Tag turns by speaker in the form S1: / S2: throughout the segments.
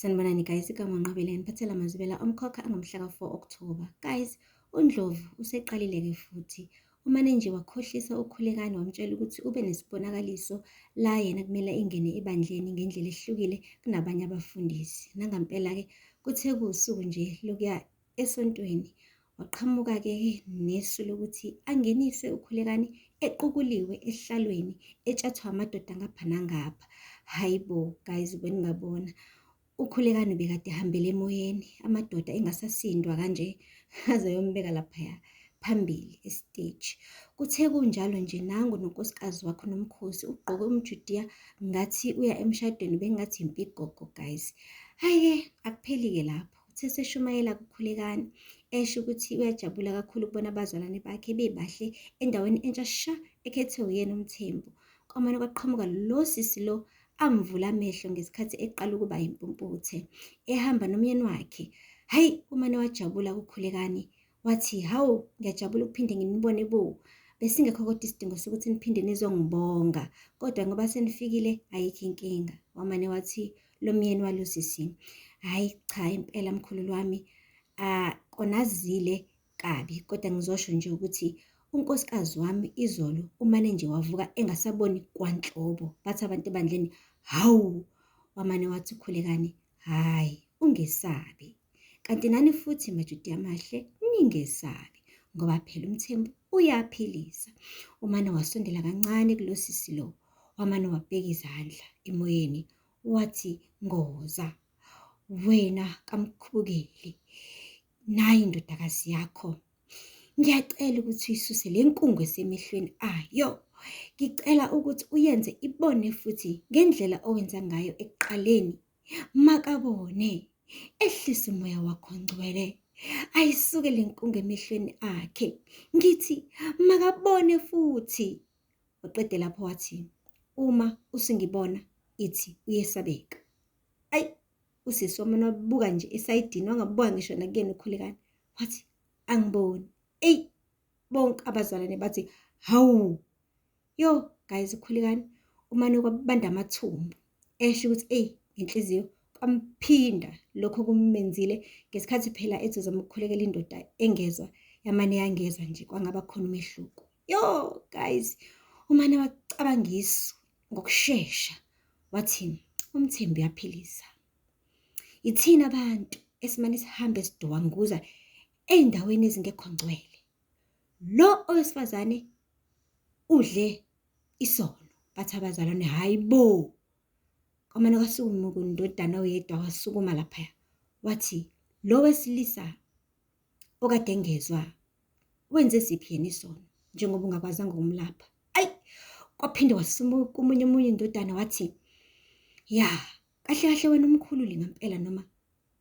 S1: Sanibonani guys, igama uNqobile ngiphathela amazwibela omkhokha angomhla ka-4 October. Guys, uNdlovu useqalile-ke futhi. Umane nje wakhohlisa uKhulekani wamtshela ukuthi ube nesibonakaliso la yena kumele ingene ebandleni ngendlela ehlukile kunabanye abafundisi. Nangampela-ke kuthe kuwusuku nje lokuya esontweni waqhamuka-ke nesu lokuthi angenise uKhulekani equkuliwe esihlalweni etshathwa amadoda ngapha nangapha. Hhayi bo guys, beningabona uKhulekani ubekade ehambele emoyeni, amadoda engasasindwa kanje aze ayombeka laphaya phambili esiteji. Kuthe kunjalo nje nangu nonkosikazi wakho Nomkhosi ugqoke umjudiya ngathi uya emshadweni bengathi impigogo guys. Hhayi-ke akupheli-ke lapho. Uthe seshumayela kuKhulekani esho ukuthi uyajabula kakhulu ukubona abazalwane bakhe bebahle endaweni entsha sha ekhethwe uyena uMthembu. Kwamane kwaqhamuka lo sisi lo amvula amehlo ngesikhathi eqala ukuba yimpumputhe ehamba nomyeni wakhe. Hhayi umane wajabula kuKhulekani wathi hawu ngiyajabula ukuphinde nginibone bo besingekho kodwa isidingo sokuthi niphinde nizongibonga kodwa ngoba senifikile ayikho inkinga wamane wathi lo myeni walo sisi hhayi cha impela mkhulu lwami konazile kabi kodwa ngizosho nje ukuthi unkosikazi wami izolo umane nje wavuka engasaboni kwanhlobo bathi abantu ebandleni hawu wamane wathi ukhulekani hhayi ungesabi Kanti nani futhi maJuda amahle ningesabi ngoba phela uMthembu uyaphilisa. Umane wasondela kancane kulo sisi lo, wamane wabeka izandla emoyeni wathi ngoza wena kamkhubukeli nayi indodakazi yakho ngiyacela ukuthi uyisuse le nkungu esemehlweni ayo ngicela ukuthi uyenze ibone futhi ngendlela owenza ngayo ekuqaleni Makabone, ehlisa umoya wakho ngcwele. Ayisuke le nkungu emehlweni akhe. Ngithi makabone futhi. Waqede lapho wathi, uma usungibona ithi uyesabeka. Ayi, usisi wami wabuka nje esayidini wangabuka ngisho nakuyena uKhulekani. Wathi, angiboni. Eyi, bonke abazalwane bathi, hawu, Yo guys uKhulekani umane kwabanda amathumbu esho ukuthi eyi ngenhliziyo kwamphinda lokho kumenzile ngesikhathi phela ethi uzama ukukhulekela indoda engezwa yamane yangezwa nje kwangaba khona umehluko. Yo guys umane wacabanga isu ngokushesha wathi uMthembu uyaphilisa. Yithina abantu esimane sihambe siduwanguza ey'ndaweni ezingekho ngcwele. Lo owesifazane udle isono bathi abazalwane hhayi bo kwamane kwasukuma undodana oyedwa wasukuma laphaya wathi lo wesilisa okade engezwa wenze siphi yena isono njengoba ungakwazanga ukumlapha ayi kwaphinde wasukuma komunye omunye indodana wathi ya kahle kahle wena umkhululi ngempela noma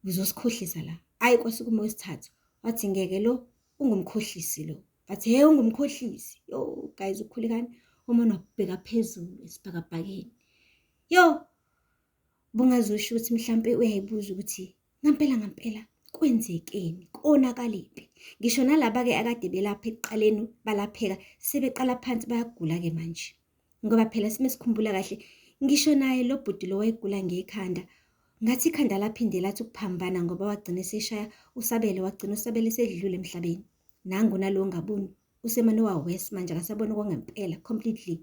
S1: uzosikhohlisa la ayi kwasukuma owesithathu wathi ngeke lo ungumkhohlisi lo bathi hey ungumkhohlisi yo guys ukhulekani uma nobheka phezulu esibhakabhakeni yo bungazosho ukuthi mhlampe uyayibuza ukuthi ngampela ngampela kwenzekeni konakaliphi ngisho nalaba-ke akade belapha ekuqaleni balapheka sebeqala phansi bayagula-ke manje ngoba phela sime sikhumbula kahle ngisho naye lo bhuti lo wayegula ngekhanda ngathi ikhanda laphinde lathi ukuphambana ngoba wagcina eseshaya usabele wagcina usabele esedlule emhlabeni nangu nalo ngaboni usemane wawes manje akasaboni okwangempela completely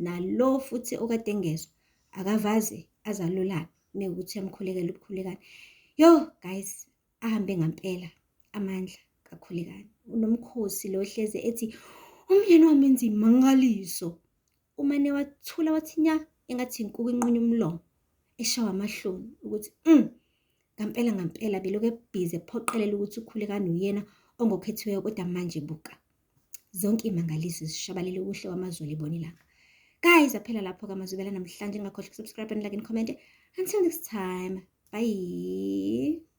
S1: nalo futhi okade engezwa akavaze azalulame mekuthi uyamkhulekela ubukhulekani yo guys ahambe ngampela amandla kaKhulekani. Unomkhosi lo hleze ethi umyeni wami enza imangaliso. Umane wathula wathi nya engathi inkuku inqunya umlomo eshawa amahloni ukuthi ngampela ngampela belokhu ebhizi ephoqelela ukuthi uKhulekani uyena ongokhethiweyo kodwa manje buka zonke imangaliso zishabalele kuhle kwamazulu ibona ilanga. Guys, aphela lapho kamazwibela namhlanje ngakhohlwa ukusubscribe and like and comment. Until next time. Bye.